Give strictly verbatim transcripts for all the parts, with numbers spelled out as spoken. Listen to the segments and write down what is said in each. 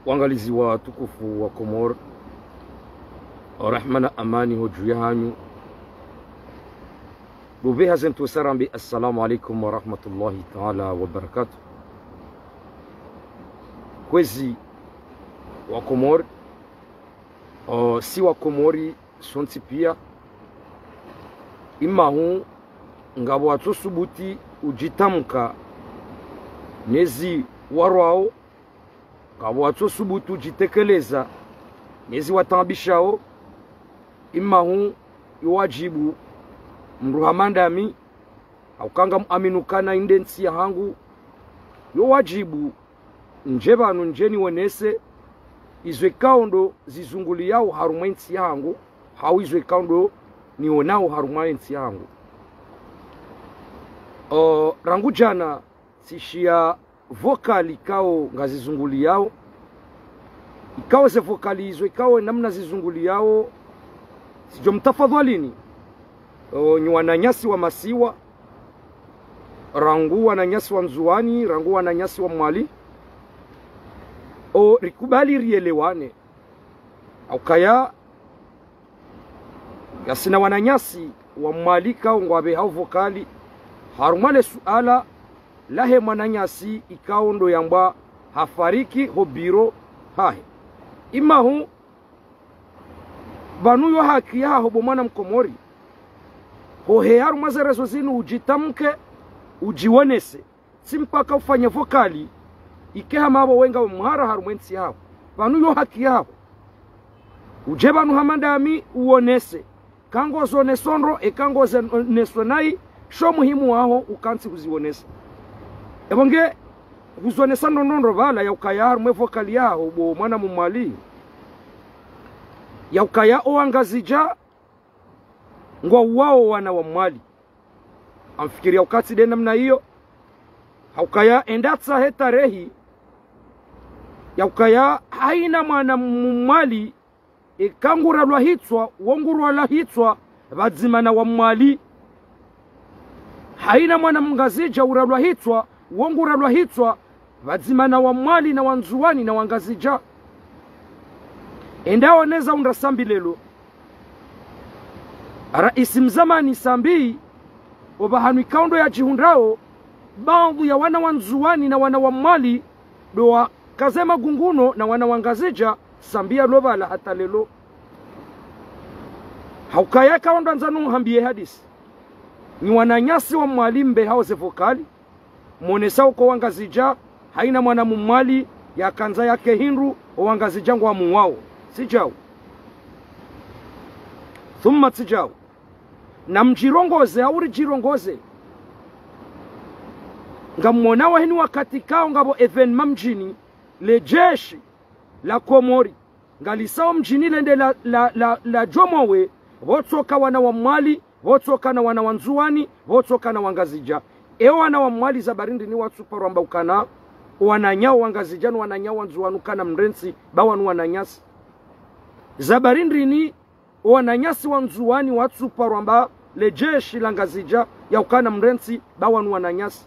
Wangalizi watukufu wa Komori, rahma na amani ho juu yahanyu. Lupveha zentsu sarambi, assalamu alaikum wa rahmatullahi ta'ala wa barakatuh. Kwezi wa Komori, o, si wa Komori sontsi pia, imahu ngapvo watsosubuti ujitamka nezi warwao, ngapvo watsosubuti ujitekeleza nezi wataabishao, imahu iwajibu mdru hama ndami, hauka ngamuaminio ukana inde ntsi yahangu, yo wajibu nje pvanu nje nionese izo ikao ndo zizunguliyao harumwa entsi yahangu, hau izo ikao ndo nionao harumwa entsi yahangu. O, rangu jana tsishiya vocal ikao ngazizunguliyao. Ikao ze vocal izo ikao namna zizunguliyao, tsidjo mtafadhwalini, o, nyi wananyasi wa masiwa, rangu wananyasi wa Ndzuwani, rangu wananyasi wa Mwali, o, rikubali rielewane. Haukaya ngasina wananyasi wa Mwali ikao ngwapvehao vocal harumwa le suala lahe mwananyasi ikao ndo yambwa hafariki ho biro hahe. Imahu pvanu yo haki yaho bo mwana Mkomori, hohe harumwa ze réseaux zinu ujitamke, ujionese. Tsi mpaka ufanye vocal, ike hama apvo wenga we mhara harumwa entsi yaho. Pvanu yo haki yaho. Uje pvanu hama ndami uonese. Eka ngozoneso ndro, eka ngozoneso nayi, sho muhimu waho ukantsi huzionesa. Epvo nge huzionesa ndro ndro ndro pvala yaukaya harumwa e vocal yaho bo mwana Mmwali, yaukaya o Wangazidja ngwauwao wana wa Mwali. Ngamfikiri yauka tsi nde namna iyo. Haukaya enda tsahe tarehi, yaukaya haina mwana Mmwali eka nguralwa hitswa, wo nguralwa hitswa pvadzima na wa Mwali. Haina mwana Mngazidja uralwa hitswa, wo nguralwa hitswa pvadzima na wa Mwali na wa Ndzuwani na wa Ngazidja. Enda oneza undra Sambi lelo. Raisi mzamani Sambi, opvahanu ikao ndo yajihundrao, baadhwi ya wana wa Ndzuwani na wana wa Mwali ndo wakaze magunguno na wana wa Ngazidja, Sambi yalo pvala hata lelo. Haukaya eka wandru wandzao nihambiye hadisi, nyi wananyasi wa Mwali mpvehao ze vocal, mwonesao uka Wangazidja haina mwana Mmwali yakandza yake hindru, o Wangazidja ngwamuwao. Tsi djau. Thumma tsi djau. Namjirongoze, hau rijirongoze. Ngamwonao heni wakati ikao ngapvo événement mdjini, le jeshi la Komori ngalisao mdjini lende la, la, la, ladjomowe, pvotsoka wana wa Mwali, pvotsoka na wana wa Ndzuwani, pvotsoka na Wangazidja. E wana wa Mwali za barindri ni watsu parwa amba ukana wananya wa Ngazidja ni wananya wa Ndzuwani ukana mrentsi, ba wanu wananyasi. Za barindri ni wananyasi wa Ndzuwani watsu parwa amba le jeshi la Ngazidja yaukana mrentsi, ba wanu wananyasi.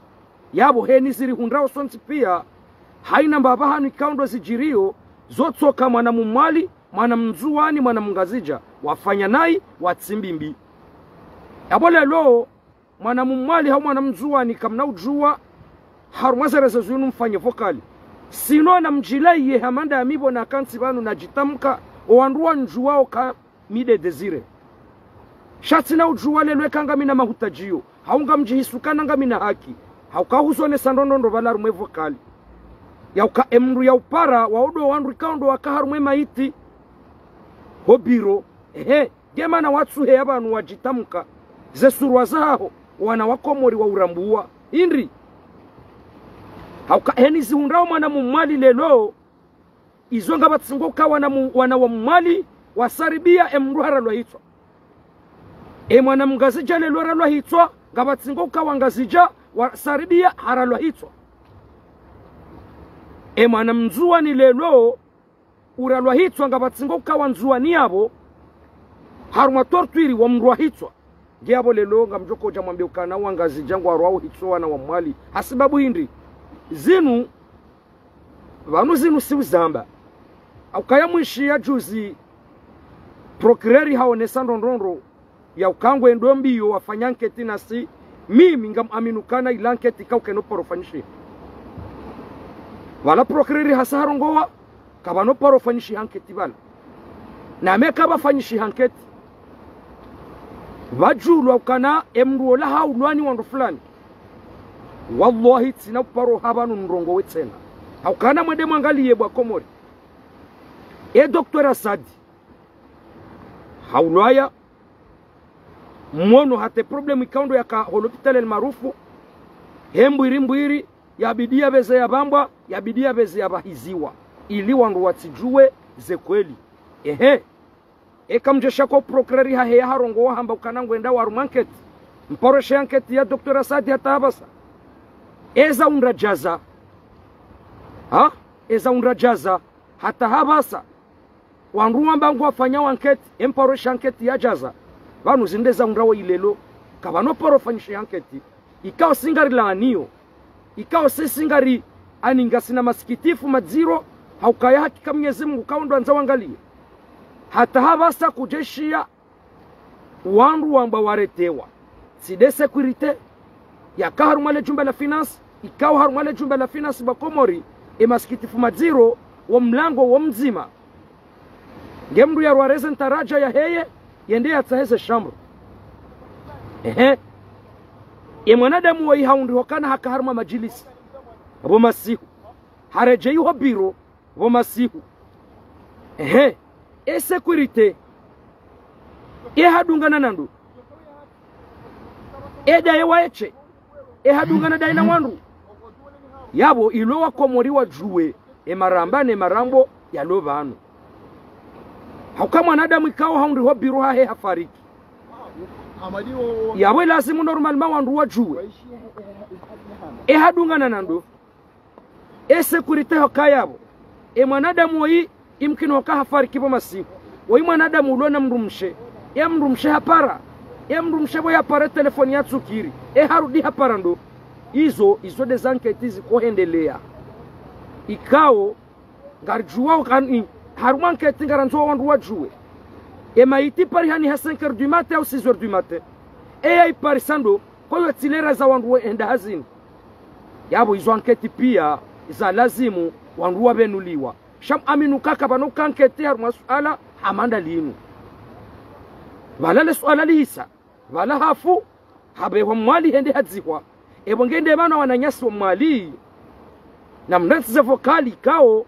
Yapvo heni zirihundrao sontsi pia, haina mbapvi hanu ikao ndo zijirio, zotsoka mwana Mmwali, mwana Mndzuwani, mwana Mngazidja, wafanya nayi, watsi mbimbi. Yapvo lelo, mwana Mmwali hau mwana Mndzuwani kamna udjuwa, harumwa ze réseaux zinu mfanye vocal. Sino namjilaye hama ndami pvo nakantsi pvanu najitamka, o wandru wandjuwao uka mi nde Désiré. Sha tsina udjuwa lelo eka ngamina mahutadjio, hau ngamjihisukana ngamina haki, hauka huzionesa ndro ndro ndro pvala harumwa e vocal. Yauka e mndru yaupara, wao ndo wandru ikao ndo waka harumwa e maiti ho biro. Ehe, nge mana watsuheya pvanu wajitamka, ze surwa zahaho, wana wa Komori waurambuwa. Hindri? Hauka heni zihundrao mwana Mmwali lelo, izo ngapvatsi ngo uka wana mu-, wana wa Mmwali wasaribia e mndru haralwa hitswa. E mwana Mngazidja lelo haralwa hitswa, ngapvatsi ngo uka Wangazidja wasaribia haralwa hitswa. E mwana Mndzuwani lelo uralwa hitswa, ngapvatsi ngo uka Wandzuwani yapvo harumwa torture wamrwa hitswa. Nge yapvo lelo ngamdjokodja mwambe ukana Wangazidja ngwarwao hitswa wana wa Mmwali. Hasibabu hindri? Zinu, pvanu zinu si uzamba. Haukaya mwishi ya juzi, procureur haonesa ndrongoo ya uka ngwendo mbiyo wafanya enquête nasi, mimi ngam amini ukana ila enquête kauka ino paro fanyishiha. Pvala procureur hasa harongowa, kapvano paro fanyishiha enquête pvala. Na meka pvafanyishiha enquête, pvajulwa ukana emndru ola haulwa ni wandru fulani. Wallahi, tsina uparo hapvanu ndrongoo we tsena. Haukana mwende mwangaliye bo Wakomori. E docteur Asadi haulwaya, mwono hata e problème ikao ndo yaka ho l'hôpital El Maarouf, he mbwiri mbwiri, yabidi yapveze yapvambwa, yabidi yapveze yapvahiziwa, ili wandru watsijuwe ze kweli. Ehe. Eka mdjesha ko procureur hahe ya harongowa hamba ukana ngwenda warumwa enquête, mparo she enquête ya docteur Asadi hata hapvasa. Eza undra jaza. Ha? Eza undra jaza. Hata hapvasa wandru wamba ngwafanyao enquête, e mparo she enquête ya jaza. Pvanu zinde za undra wo ilelo, kapvano paro fanyishiha enquête. Ikao si ngari laaniyo, ikao si si ngari ani ngasina masikitifu madziro, haukaya hakika Mnyezi Mungu kao ndo andza wangaliye. Hata hapvasa kudjeshiya wandru wamba waretewa. Tsi nde sécurité yaka harumwa le jumba la finance, ikao harumwa le jumba la finance bo Wakomori, e masikitifu madziro, wo mlango wo mdzima. Nge mndru yarwareze ntaraja yaheye, yende yatsahe ze chambre. Ehe. Ye mwanadamu woyi haundriha ukana haka harumwa madjilisi pvo masihu. Haredjeyi ho biro pvo masihu. Ehe. E sécurité, e hadungana na ndo? E daye waeshe, e hadungana daye na wandru? Yapvo ilo Wakomori wajuwe e maramba ne marambo yalo pvanu. Hauka mwanadamu ikao haundriha ho biro hahe hafariki, yapvo e lazimu normalement wandru wajuwe e hadungana na ndo. E sécurité hoka yapvo, e mwanadamu woyi imkini hoka hafariki pvo masihu. Woyi mwanadamu ulo na mdrumshe. E mdrumshe hapara. E mdrumshe pvo yapara telefoni yatsukiri, e harudi hapara ndo? Izo, izo nde ze enquête ziko hendeleya. Ikao ngarijuwao ukana harumwa enquête ngarandzo wandru wajuwe. E mayiti ipariha ni ha cinq heures du matin au six heures du matin. E ya iparisa ndo? Kwayo tsi lera za wandru wenda hazini. Yapvo izo enquête piya za lazimu wandru wapvenuliwa. Sha mwamini uka kapvana uka enquête harumwa suala hama nda linu. Pvala le suala lihisa, pvala hafu, hapvehwa Mwali hende hadzihwa. Epvo nge nde pvanu wananyasi wa Mwali, namnantsi ze vocal ikao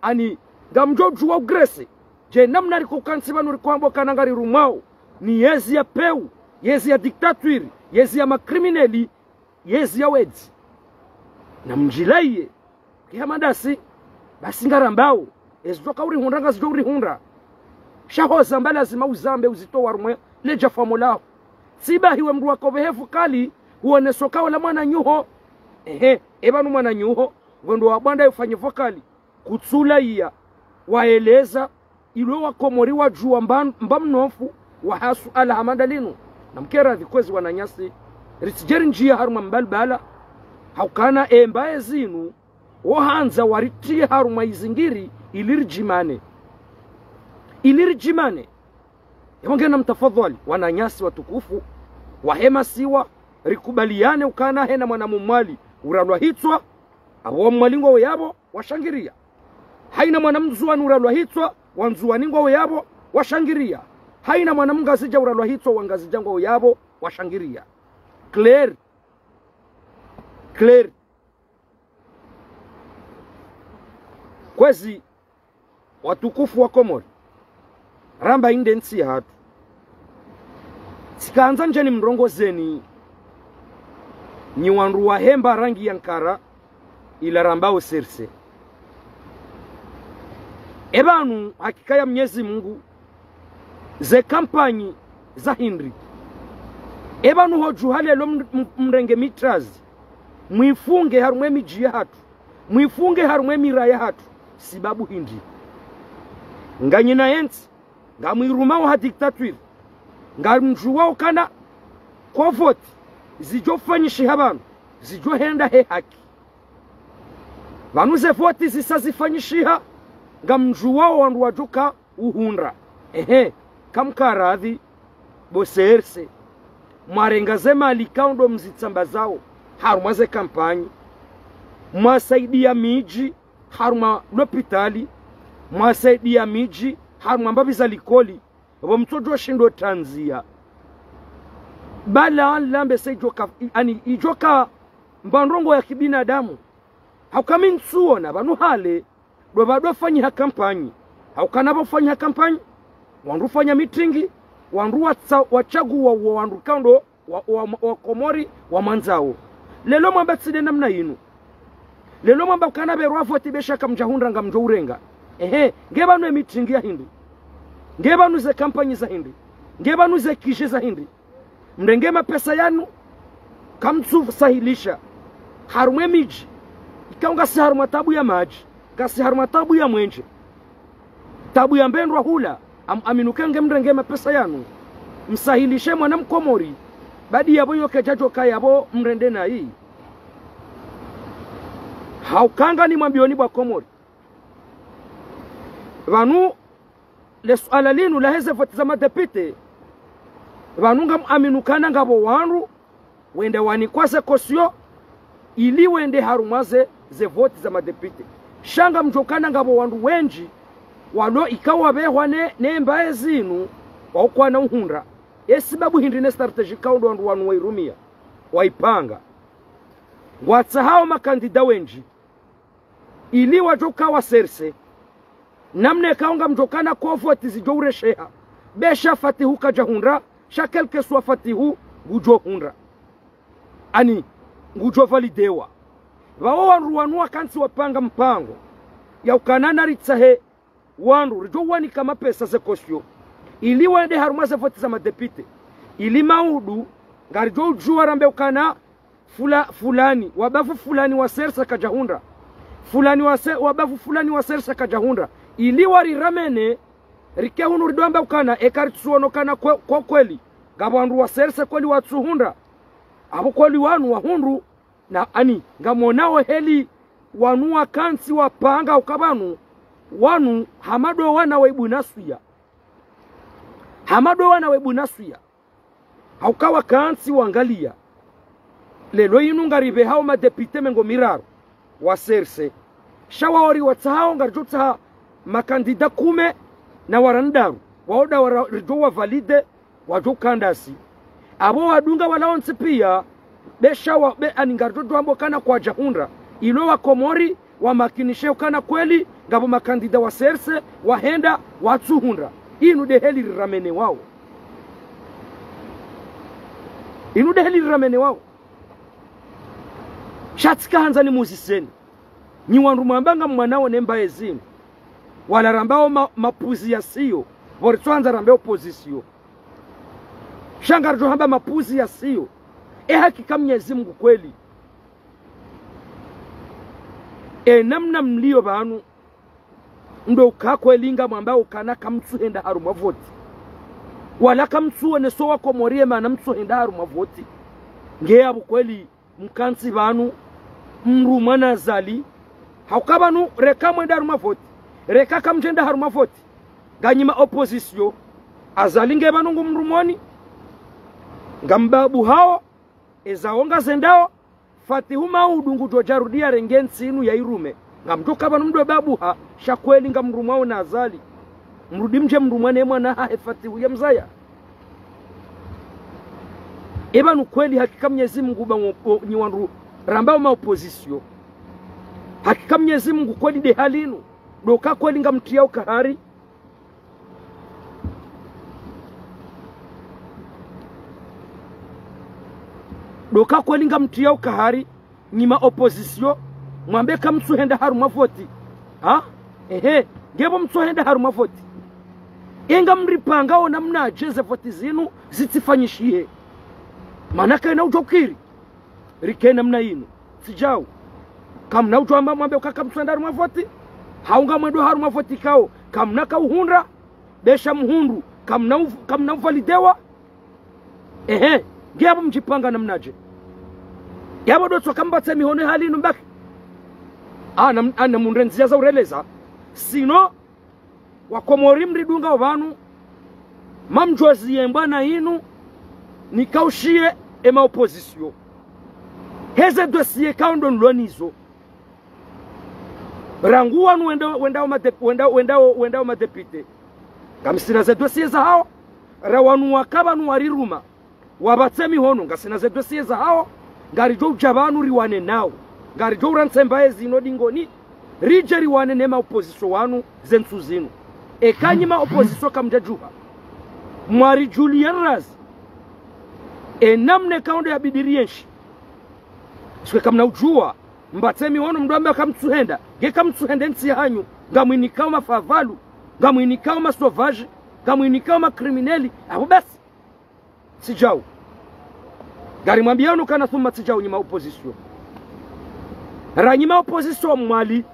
ani ngamdjo juwa ugrese. Je, namna riko kantsi pvanu riko hamba ukana ngarirumwao ni yezi ya peu, yezi ya dictature, yezi ya ma criminels, yezi ya wedzi. Namdjilaiye. Kiha mandasi, basi ngarambao, ezidjo ka urihundra ngazidjo urihundra. Sha ho zamba lazima uzambe uzitowa harumwa le djafa molaho. Tsi bahi we mndru waka upvehe vocal, huonesa uka ola mwananyaho. Ehe, e pvanu mwananyaho, ngwendo wabwanda yufanye vocal. Kutsulaiya, waeleza, ilo Wakomori wajuwa mba, mba mnofu waha suala hama nda linu. Namkeradhi kwezi wananyasi, ritsidje rindjiya harumwa mbalbala, haukana e mba ezinu, wo handza waritriye harumwa izingiri ili ridjimane. Ili ridjimane. Epvo nge namtafadhwali, wananyasi watukufu, wahe masiwa, rikubaliyane ukana hena mwana Mmwali uralwa hitswa, apvo wa Mmwali ngwawo yapvo, washangiriya. Haina mwana Mndzuwani uralwa hitswa, Wandzuwani ngwawo yapvo, washangiriya. Haina mwana Mngazidja uralwa hitswa, Wangazidja ngwawo yapvo, washangiriya. Clair. Clair. Kwezi, watukufu wa Komori, ramba inde ntsi yahatru. Tsikandza ndjeni mrongozeni, nyi wandru wahe mba rangi ya nkara, ila rambao serse. Epvanu, hakika ya Mnyezi Mungu, ze kampanyi za hindri. Epvanu ho djuha lelo m-, m-, mrenge mitrazi, mwifunge harumwa emidji yahatru, mwifunge harumwa emira yahatru, sibabu hindri? Nganyina yentsi, ngamwirumao ha dictature, ngamdjuwao ukana ko voti zidjofanyishiha pvanu, zidjohenda he haki. Pvanu ze voti zisa zifanyishiha, ngamdjuwao wandru wadjoka uhundra. Ehe, kamkaradhi, bo C R C. Mwarenga ze mali kaundo mzitsambazao harumwa ze kampanyi. Mwasaidia midji harumwa lopitali. Mwasaidia midji harumwa mbapvi za likoli. Pvo mtsodjo shindo tanzia. Bala lambe se idjoka, ani idjoka mba ndrongo ya kibinadamu. Hauka mi ntsuona pvanu hale, ndo pvadjo fanyiha kampanyi. Hauka na pvo fanyiha kampanyi, wandru fanya mitingi, wandru watsa-, watsaguwa wo wandru kaundo wa, wa, wa Komori wamwandzao. Leo mwamba tsi nde namna yinu. Leo mwamba ukana pvwa voti be sha kamdjahundra ngamdjo urenga. Ehe, nge pvanu ye mitingi ya hindri? Nge pvanu ze kampanyi za hindri? Nge pvanu ze kije za hindri? Mrenge mapesa yanu, kamtsusahilisha harumwa ye midji. Ikao ngasi harumwa tabu ya madji, ngasi harumwa tabu ya mwenje, tabu ya mbendrwa hula, am-, aminuke nge mrenge mapesa yanu. Msahilishe mwana Mkomori, badi yapvo yo kedjadjoka yapvo mrende nayi. Hauka nganimwambioni bo wa Komori. Pvanu le suala linu lahe ze voti za madepite, pvanu ngamuaminu ukana ngapvo wandru wende wanikwa ze kosyo, ili wende harumwa ze, ze voti za madepite. Sha ngamdjo ukana ngapvo wandru wendji, walo ikao wapvehwa ne, ne mbaye zinu, waukana uhundra. Ye sibabu hindri ne stratégie kaundo wandru wanu wairumia, waipanga. Ngwatsahao makandida wendji, ili wadjoka wa C R C, namna ikao ngamdjo ukana ko voti zidjo uresheha. Be sha Fatihu kadjahundra, sha quel que soit Fatihu ngudjo hundra. Ani, ngudjo validewa. Pvao wandru wanu wakantsi wapanga mpango ya ukana naritsahe wandru ridjo wanika mapesa ze kosyo, ili wende harumwa ze voti za madepite. Ili maudu, ngaridjo udjuwa rambe ukana fula-, fulani, wa bavu fulani wa C R C kadjahundra. Fulani wa se-, wa bavu fulani wa C R C kadjahundra. Ili wariramene, rike hunu ridjo amba ukana, eka ritsuono ukana kwe-, kwa kweli ngapvo wandru wa C R C kweli watsuhundra, apvo kweli wanu wahundru. Na ani, ngamwonao heli wanu wakantsi wapanga uka pvanu, wanu hama ndo wana wa Ibunaswiya. Hama ndo wana wa Ibunaswiya. Hauka wakantsi wangalia. Leo yinu ngaripvehao madepite mengo miraru wa C R C. Sha wao riwatsahao ngaridjo tsaha makandida kume na warandraru. Wao nda wara-, ridjo wavalide, wadjo ukandasi. Apvo wadunga wala wontsi pia, be sha wa, be ani ngaridjo djo amba ukana kwadjahundra. Ilo wa Komori, wamakinishe ukana kweli, ngapvo makandida wa C R C, wahenda, watsuhundra. Inu nde heli riramene wao. Inu nde heli riramene wao. Sha tsika handza nimuziseni. Nyi wandru mwamba ngamwanao ne mbaye zinu. Wala rambao ma-, mapuzi yasiyo. Pvo ritsohandza rambe opposition. Sha ngaridjo hamba mapuzi yasiyo. E hakika Mnyezi Mungu kweli. E namna mlio pvanu, ndo uka kweli ngamwamba ukana kamtsuhenda harumwa voti. Wala kamtsuoneso wa Komori ye mana mtsuhenda harumwa voti. Nge yapvo kweli mkantsi pvanu, mrumwa na Azali. Hauka pvanu, reka mwenda harumwa voti, reka kamdjenda harumwa voti, nganyi ma opposition. Azali nge pvanu ngumrumoni, ngambabuhao, ezao ngazendao, Fatihu maudu ngudjo djarudia renge ntsi inu yairume. Ngamdjo uka pvanu mdwe babuha, sha kweli ngamrumwao na Azali. Mrudi mdje mrumwa ne mwana hahe Fatihu ya mzaya. E pvanu kweli hakika Mnyezi Mungu ba wo-, wo-, nyi wandru rambao ma opposition. Hakika Mnyezi Mungu kweli nde hali inu. Ndo uka kweli ngamtriao ukahari. Ndo uka kweli ngamtriao ukahari, nyi ma opposition, mwambe kamtsuhenda harumwa voti. Ha? Ehe, nge pvo mtsuhenda harumwa voti. E ngamripangao namnadje ze voti zinu zitsifanyishihe. Mana kaina udjo ukiri rike namna inu. Tsi djau. Kamna udjo amba mwambe uka kamtsuhenda harumwa voti. Hau ngamwendo harumwa voti ikao kamna kauhundra. Be sha mhundru, kamna uv-, kamna uvalidewa. Ehe, nge yapvo mdjipanga namnadje? Yapvo ndo tsoka mbatse mihono hali inu mbaki. Ana, ana mundre ndzia za ureleza. Sinon, wakomori mridungao pvanu, mamdjozi yembwa na inu, nikaushiye ema opposition. Heze dossier kaondo nlonizo. Rangu wanu wenda, wenda o made-, wenda, wenda, wenda o madéputé. Kamsina ze dossier zahao, ra wanu waka pvanu wariruma. Wapvatse mihono, ngasina ze dossier zahao, ngaridjo udja pvanu riwane nao. Ngaridjo urantse mbaye zinu dingoni, ridje riwane nema opposition wanu ze ntsu zinu. Eka nyi ma opposition kamdjadjuha, mwaridjuliye ndrazi. E namna kaondo yabidi rienshi. Swe kamna udjuwa, mpvatse mihono mdru amba kamtsuhenda, nge kamtsuhenda ntsi yahanyu, ngamwinikao mafavalu, ngamwinikao ma sauvage, ngamwinikao ma criminel, apvo basi. Tsi djau. Ngarimwambiyanu kana thumma tsi djau nyi ma opposition. Ra nyi ma opposition Mwali,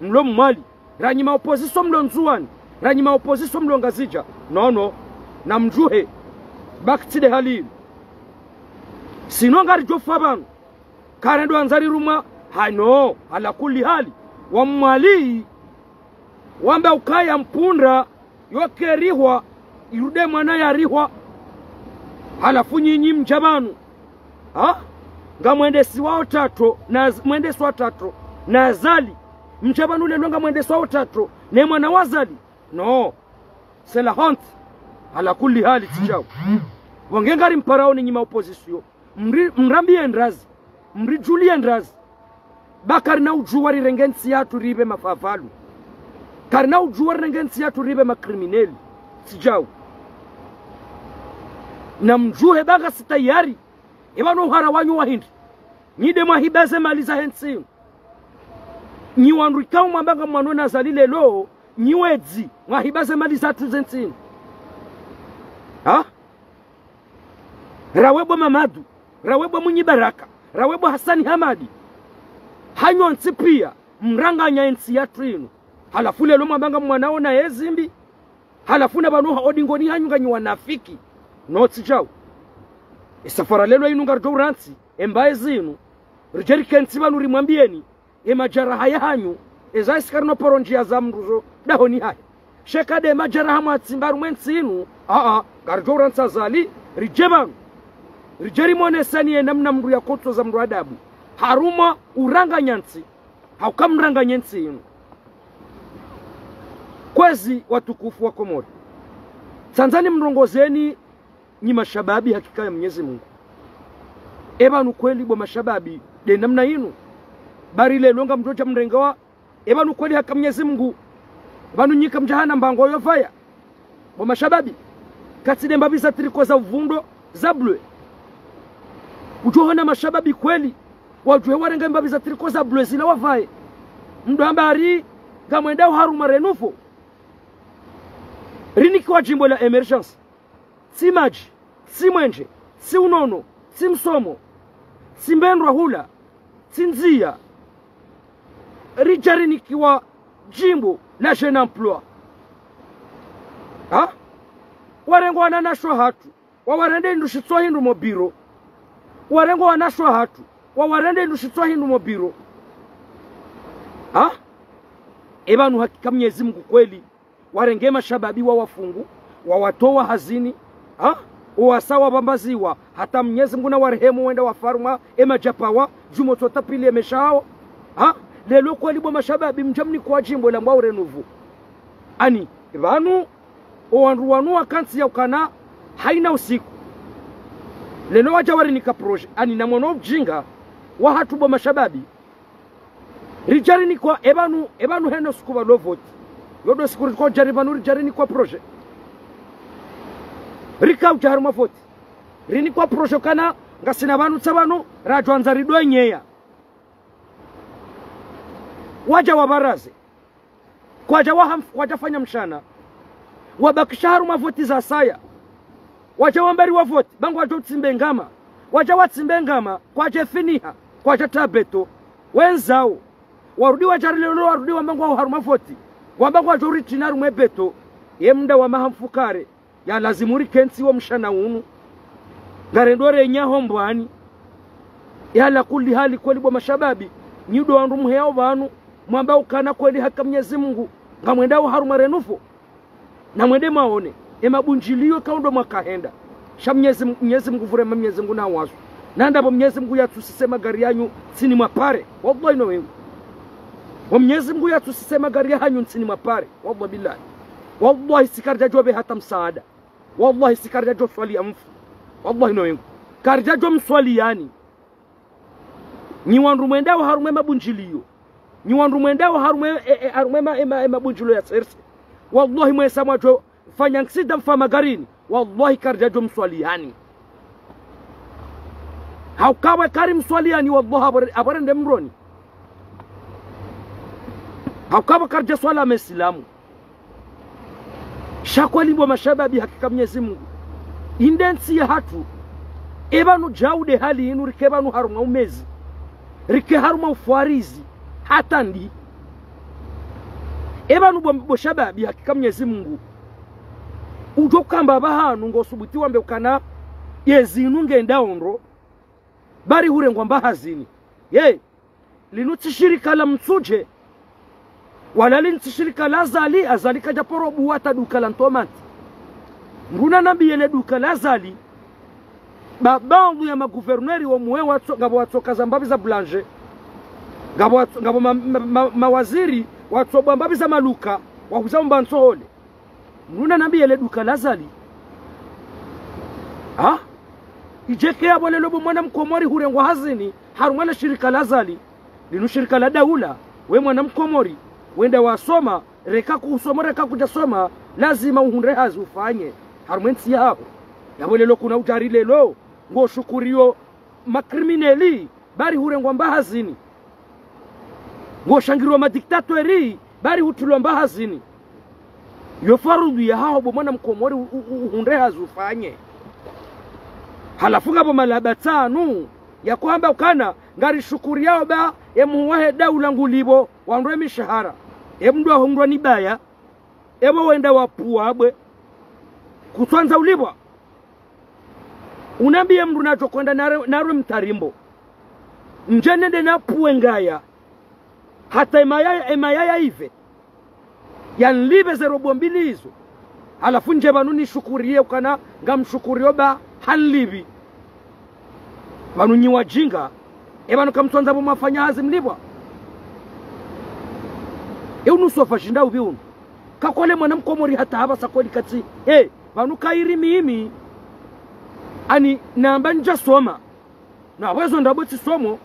mlo Mwali. Ra nyi ma opposition mlo Ndzuwani. Ra nyi ma opposition mlo Ngazidja. Non, non. Namdjuhe. Baki tsi nde hali inu. Sinon ngaridjofa pvanu. Karendo andza rirumwa. Hayi non. Ala kulli hali. Wa Mwali. Wamba ukaya mpundra, yokerihwa, irude mwana yarihwa. Halafu nyinyi mdja pvanu. Ha? Ngamwendesiwao tatro, na z-, mwendesiwa tatro, na Azali. Mdja pvanu lelo ngamwendesiwao tatro, ne mwana wa Azali. Non. C'est la honte. Ala kulli hali tsi djau. Pvo nge ngarimparao ni nyi ma opposition. Mri-, mrambiye ndrazi. Mridjuliye ndrazi. Ba karina udjuwa rirenge ntsi yatru ripve mafavalu. Karina udjuwa rirenge ntsi yatru ripve ma criminel. Tsi djau. Namdjuhe ba ngasi tayari. Eba no uhara wanyu wa hindri. Nyi nde mwahiba ze mali zahe ntsi inu. Nyi wandru ikao mwamba ngamwano na Azali lelo, nyi wedzi, mwahiba ze mali zatru ze ntsi inu. Ha? Ra we bo Mamadu, ra we bo Mwinyi Baraka, ra we bo Hasani Hamadi. Hanyu ntsi piya, mranganya entsi yatru inu. Halafu lelo mwamba ngamwanao na ezimbi. Halafu na pvanu ha odingoni hanyu nganyi wanafiki. Non tsi djau. Esafara lelo inu ngaridjo urantsi, embaye zinu. Ridje rikentsi pvanu rimwambiyeni. Emadjaraha yahanyu, eza esi karino poro ndjiya za mdru zo, dahoni hahe. Sha eka nde madjaraha mwatsimba harumwa entsi inu, aa, ngaridjo urantsi Azali, ridje pvanu. Ridje rimoneseni ye namna mdru yakotsoza mdru adabu. Harumwa uranganya ntsi, hauka mranganye ntsi inu. Kwezi watukufu wa Komori. Tsandza nimrongozeni nyi mashababi hakika ya Mnyezi Mungu. Eba nu kweli bo mashababi, nde namna inu. Bari lelo ngamdjodja mrengewa. Eba nu kweli haka Mnyezi Mungu. Pvanu nyi kamdjahana mbango yo pvaya. Bo mashababi. Katsi nde mbapvi za tricot za uvundo, za bleu. Udjohona mashababi kweli. Wadjuhe warenge mbapvi za tricot za bleu zila wapvaye. Mdru hamba hari, ngamwendao harumwa renouveau. Rinikiwa djimbo la émergence. Tsi madji, tsi mwenje, tsi unono, tsi msomo, tsi mbendrwa hula, tsi ndziya. Ridja rinikiwa djimbo la jeune emploi. Ha? Warenge wananyashe wahatru, wawarende indru shitso hindru mo biro. Warenge wananyashe wahatru, wawarende indru shitso hindru mo biro. Ha? Eba nu hakika Mnyezi Mungu kweli. Warenge mashababi wawafungu, wawatowa hazini, ha? Owasa wapvambaziwa, hata Mnyezi Mungu na warehemu wenda wafa harumwa emadjapawa, djumwa tsota pili emesha hawo, ha? Lelo kweli bo mashababi mdja mnikwa djimbo la mbwa urenouveau. Ani, pvanu, owandru wanu wakantsi ya ukana, haina usiku. Lelo wadja warinika projet, ani namwono udjinga, wahatru bo mashababi, ridja rinikwa, eba nu, eba nu heno siku pvalo voti. Yo ndo siku riko dja ri pvanu ridja rinikwa projet. Rika udja harumwa voti. Rinikwa projet kana, ngasina pvanu tsa pvanu, radjwandza ridwenyeya. Wadja wabaraze. Kwadja wahamf-, kwadja fanya mshana. Wabakisha harumwa voti za saya. Wadja wambari wa voti, ba ngwadjo utsimbe ngama. Wadja watsimbe ngama, kwadja finiha, kwadja ta beto. Wendzawo. Warudi wadja rilelo, warudi wamba ngwawo harumwa voti. Wamba ngwadjo uritrina harumwa beto. Ye mda wa maha mfukare. Ya lazimu rikentsi wo mshana unu. Ngarendo renya ho mbwani. Ya ala kulli hali kweli bo mashababi. Nyi ndo wandru muheyao pvanu. Mwamba ukana kweli haka Mnyezi Mungu. Ngamwendao harumwa renouveau. Namwende mwaone. Emabundjiliyo kaundo mwakahenda. Sha Mnyezi, Mnyezi Mungu vurema Mnyezi Mungu na wasu. Nandapvo Mnyezi Mungu yatsusise magari yanyu ntsini mwa pare. Wallahi no wengu. Pvo Mnyezi Mungu yatsusise magari yahanyu ntsini mwa pare. Wallahi billahi. Wallahi si karidjadjo pve hata msaada. Wallahi si karidjadjo swali ya mfu. Wallahi no wengu. Karidjadjo mswali yani. Nyi wandru mwendao harumwa emabundjiliyo. Nyi wandru mwendao harumwa e, e, harumwa ema, ema, emabundjiliyo ya serse. Wallahi mwesa mwadjo fanya nksida mfa magarini. Wallahi karidjadjo mswali yani. Hauka pvwa kari mswali yani, wallahi apvo re, apvo rende mroni. Hauka pvwa karidja swala mesilamu. Sha kweli bo mashababi, hakika Mnyezi Mungu. Inde ntsi yahatru. Epvanu djau de hali inu rike pvanu harumwa umezi. Rike harumwa ufwarizi. Hata ndi. Epvanu bo, bo shababi, hakika Mnyezi Mungu. Udjo kamba pvahanu ngo subuti wambe ukana yezi inu ngenda ondro. Bari hurengwa mbahazini. Ye. Linu tsi shirika la Mtsudje. Wala linu tsi shirika la Azali, Azali kadja paro buwa hata duka la ntomati. Mndru nanambiye le duka la Azali. Ba, baadhwi ya maguverneri wo mwe watso, ngapvo watsokaza mbapvi za boulanger. Ngapvo watso, ngapvo ma, ma, ma, mawaziri watsobwa mbapvi za maluka, wahuza mba ntsohole. Mndru nanambiye le duka la Azali. Ha? Idjeke yapvo lelo bo mwana mkomori hurengwa hazini, harumwa le shirika la Azali. Linu shirika la daula, we mwana mkomori, wenda wasoma, reka kusoma, reka kudjasoma, lazima uhundre hazi ufanye. Harumwa entsi yaho. Yapvo lelo kuna udjari lelo, ngo shukuriyo makrimineli, bari hurengwa mbahazini. Ngo shangiriyo madiktateri, bari hutulwa mbahazini. Yo farudhu yahaho bo mwana mkomori u, u, u, uhundre hazi ufanye. Halafu ngapvo malaba tsanu, ya kuhamba ukana, ngari shukuriyao ba, emuhuu wahe daula ngulipvo, wandrwe mishahara. Emndru ahundrwa ni baya, epvo wenda wapvuwa bwe. Kutswandza ulipvwa. Unambiye mndru nadjo kwenda nare, narwe mtarimbo. Ndje nende napvuwe ngaya. Hata emayaya, emayaya ipve. Yanlipve ze robo mbili izo. Halafu ndje pvanu nishukuriye ukana ngamshukuriyo ba hanlipvi. Pvanu nyi wadjinga. Epvanu kamtswandza pvo mwafanya hazi mlipvwa. E unu swafa shinda upvi unu. Kakwale mwana mkomori hata hapvasa kweli katsi. E, pvanu kairi mimi. Ani namba ndjasoma. Na pvwezo ndrabo tsisomo.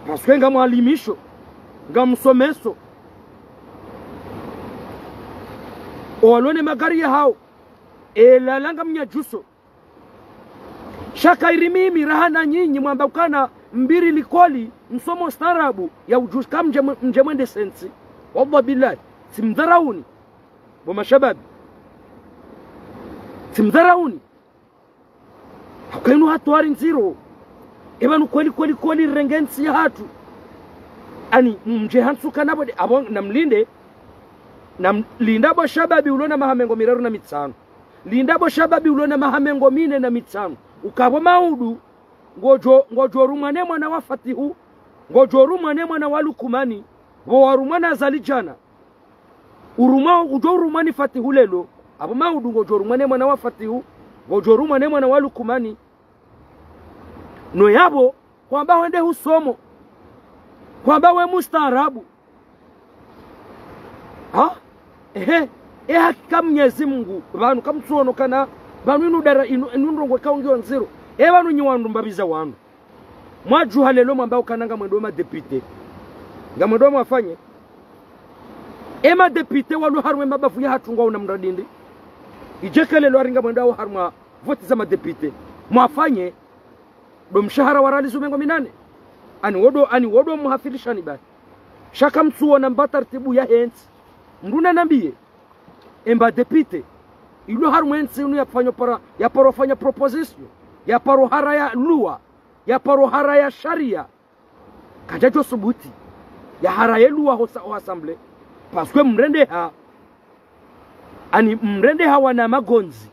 Parce que ngamwalimisho. Ngamsomeso. Owalo ne magari yahao. Elala ngamnyadjuso. Sha kairi mimi raha na nyinyi mwamba ukana mbiri likoli msomo ustaarabu ya udjuzi ka mdje mwe, mdje mwende sentsi. Wallah billahi. Tsimdharauni. Bo mashababi. Tsimdharauni. Hauka inu hatwari ndziro. Epvanu kweli, kweli, kweli rirenge ntsi yahatru. Ani, mdje hantsuka napvo de, apvo namlinde, namlinde bo shababi ulo na maha mengo miraru na mitsanu. Linde bo shababi ulo na maha mengo mine na mitsanu. Uka pvo maudu, ngodjo, ngodjo rumwa ne mwana wa Fatihu, ngodjo rumwa ne mwana wa Lukumani, pvo warumwa na Azali djana. Urumwa, udjo urumwa ni Fatihu lelo. Apvo maudu ngodjo rumwa ne mwana wa Fatihu, ngodjo rumwa ne mwana wa Lukumani. No yapvo, kwamba wende husomo. Kwamba we mustaarabu. Ha? Ehe. E hakika Mnyezi Mungu, pvanu kamtsuono kana, pvanu inu dara, inu, inu ndrongoo ikao ngiyo ndziro. E pvanu nyi wandru mbapvi za wandru. Mwadjuha lelo mwamba ukana ngamwendo madepite. Ngamwendo mwafanye. E madepite walo harumwa e mabavu yahatru ngwao na mradi ndi. Idjeke lelo hari ngamwendo harumwa voti za madepite. Mwafanye. Ndo mshahara wa rali zumengo minane. Ani wodo, ani wodo muhafilishani bahi. Sha kamtsuona mba tartibu yahe ntsi. Mndru nanambiye. Emba depite. Ilo harumwa e ntsi inu yapvanya para, yaparo fanya proposition. Yaparo haraya loi. Yaparo haraya sharia. Kadjadjo subuti. Yaharaye loi ho sa, ho assemblée. Parce que mrendeha. Ani mrendeha wana magondzi.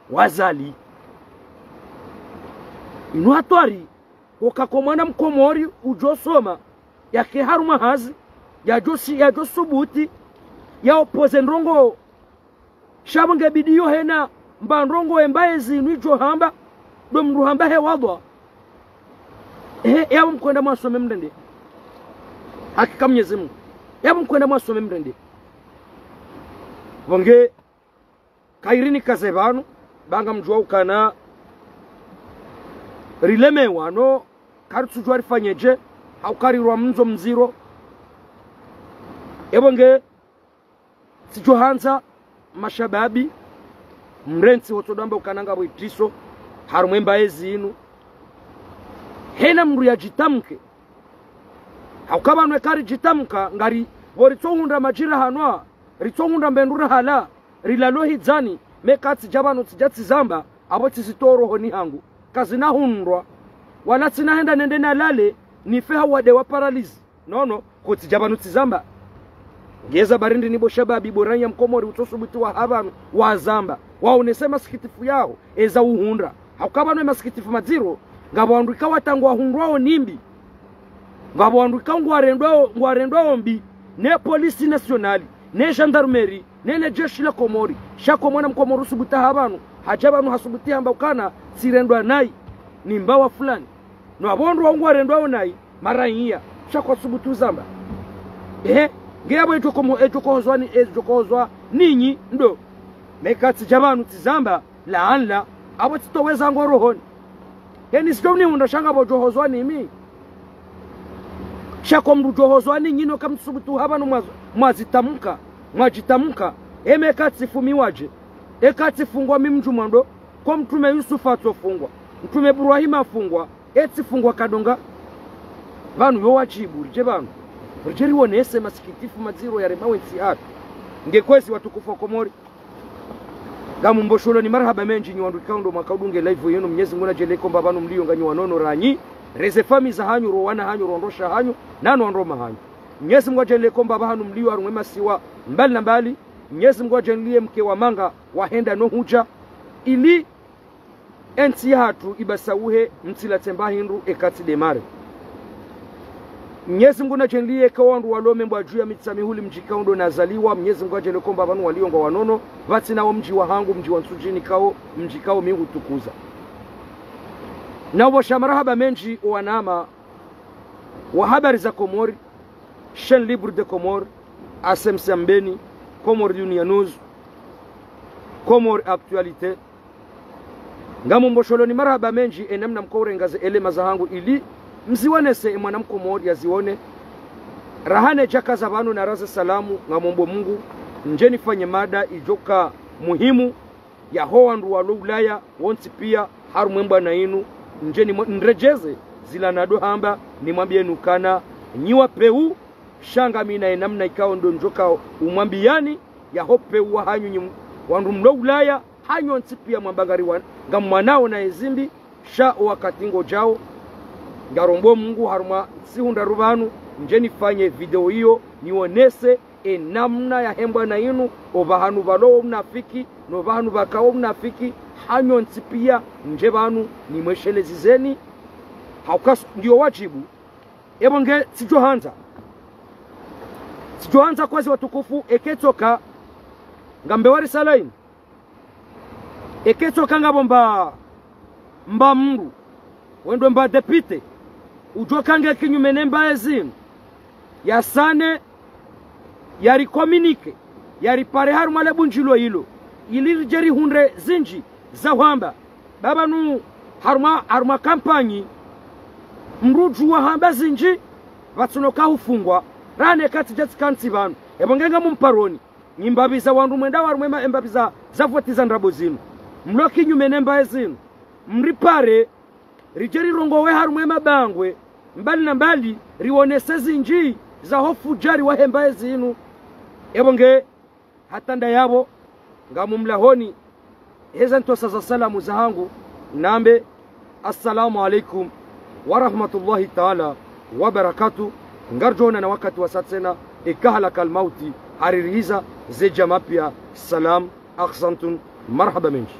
Wa Azali. Inu hatwari. Woka ko mwana mkomori udjo soma. Yake harumwa hazi. yadjo si-, yadjo subuti, ya opposé ndrongoo. Sha pvo nge bidi yo hena, mba ndrongoo embaye zinu idjo hamba, ndo mndru hamba he wallah. He, yapvo mkwenda mwasome mrende. Hakika Mnyezi Mungu. Yapvo mkwenda mwasome mrende. Pvo nge, kayiri nikaze pvanu, ba ngamdjuwa ukana rilemewa no, karitsudjuwa rifanyedje, hauka rirwa mndzo mdziro. Epvo nge, tsidjo handza mashababi, mrentsi wotso dwamba ukana ngapvo itriso, harumwa embaye zinu. Hena mndru yadjitamke. Hauka pvanu eka ridjitamka, ngari, pvo ritsohundra madjira hanwa, ritsohundra mbendura hala, rilalo hidzani, meka tsidja pvanu tsidja tsizamba, apvo tsizitoro honi hangu. Kazina hundrwa, wala tsina henda nende nalale, nife ha uwade wa paralysie. Nono, ko tsidja pvanu tsizamba. Ngeza barindi ni bo shababi, bo ranya mkomori, utsosubuti wa ha pvanu, wazamba. Waonese masikitifu yaho, eza uhundra. Hauka pvanu emasikitifu madziro, ngapvo wandru ika watangwa hundrwao nimbi. Ngapvo wandru ika ngwarendwao, ngwarendwao mbi, ne police nationale, ne gendarmerie, ne, ne jeshi la Komori, sha ko mwana mkomori usubuti ha pvanu, hadja pvanu hasubuti hamba ukana, tsirendwa nayi, ni mbawa fulani. No apvo wandru wao ngwarendwao nayi, maraiya, sha kwasubuti uzamba. Ehe, nge yapvo edjo komo-, edjo kohozwa ni, edjo kohozwa ninyi, ndo. Meka tsidja pvanu tsizamba, laanla, apvo tsitoweza ngo rohoni. Heni sidjo mnihundra sha ngapvo djo hozwa nimi. Sha ko mndru djo hozwa ninyi no kamtsubutu ha pvanu mwaz-, mwazitamka, mwadjitamka. Eme eka tsifumiwadje. Eka tsifungwa mi mdjumwa ndo, ko mtrume Yusufu atsofungwa. Mtrume Ibrahima afungwa, etsifungwa kadonga. Pvanu yo wadjibu, ridje pvanu. Ridje riwonese masikitifu madziro yarema wentsi hatru. Nge kwezi watukufu wa Komori. Ngamumbosholoni marahaba mendji nyi wandru ikao ndo mwakaudunge live yenu, Mnyezi Mungu nadjaanlie komba pvanu mlio nganyi wanono ranyi, reze fami za hanyu, ro wana hanyu, ro ndrosha hanyu, nano wandroma hanyu. Mnyezi Mungu nadjaanlie komba pvahanu mlio harumwa emasiwa mbali na mbali, Mnyezi Mungu nadjaanlie mke wa manga, wahenda no hudja, ili entsi yahatru ibasauhe mtsila tsemba hindru eka tsi démarrer. Mnyezi Mungu nadjaanlie eka wandru walo membwa dju ya Mitsamihuli mdji ikao ndo nazaliwa, Mnyezi Mungu nadjaanlie komba pvanu walio ngwawanono, pvatsina wo mdji wa hangu, mdji wa Ntsudjini ikao, mdji ikao mi hutukuza. Na uwasha marahaba mendji owanama wa Habari za Komori, Chaîne Libre de Comores, A C M C Mbeni, Comores Dunia News, Comores Actualité, Ngamumbosholoni marahaba mendji enamna mkourenga ze elema zahangu ili mziwonese emwana mkomori yaziwone. Raha nedjakaza pvanu naraze salamu, ngamombo Mungu ndje nifanye mada idjoka muhimu yaho wandru walo Ulaya wontsi pia harumwa embwana inu, ndje nimwe-, nredjeze zila nado hamba nimwambiyeni ukana nyi wapvewu, sha ngamina enamna ikao ndo ndjoka umwambiyani, yaho pvewu wahanyu nyi wandru mlo Ulaya, hanyu wontsi pia mwamba ngari wa-, ngamwanao na ezimbi, sha owakati ngodjao. Ngarombo Mungu harumwa ntsihu ndraru pvanu, ndje nifanye video iyo, niwonese enamna yahe mbwana inu, opvahanu pvalo wo unafiki, no pvahanu pvaka wo unafiki, hanyu wontsi pia, ndje pvanu, nimweshelezizeni, hauka s-, ndiyo wadjibu, epvo nge tsidjohandza. Tsidjohandza kwezi watukufu, eka itsoka, ngambe wa risala inu. Eka itsoka ngapvo mba, mba mndru, wendo mba député, udjoka nge kinyume ne mbaye zinu, yasane, yari communiqué, yari pare harumwa le bundjilo ilo, ili ridje rihundre zindji za hwamba. Ba pvanu harumwa, harumwa kampanyi, mndru udjuwa hamba zindji, pvatsuno kahufungwa, raha neka tsidja tsikantsi pvanu. Epvo nge ngamumparoni, nyi mbapvi za wandru mwenda harumwa ema-, embapvi za, za voti za ndrabo zinu, mlo kinyume ne mbaye zinu, mripare, ridje rirongowe harumwa emabangwe mbali na mbali, riwonese zindji zaho ufudjari wahe mbaye zinu. Epvo nge hata ndayapvo, ngamumlahoni, heze ntrosa za salamu zahangu, nambe, Assalamu alaikum wa rahmatullahi taala wa barakatuh. Ngaridjoonana wakati wasa tsena, eka halakal mauti haririhiza, ze djamaa pia, salam, ahsantun, marahaba mendji.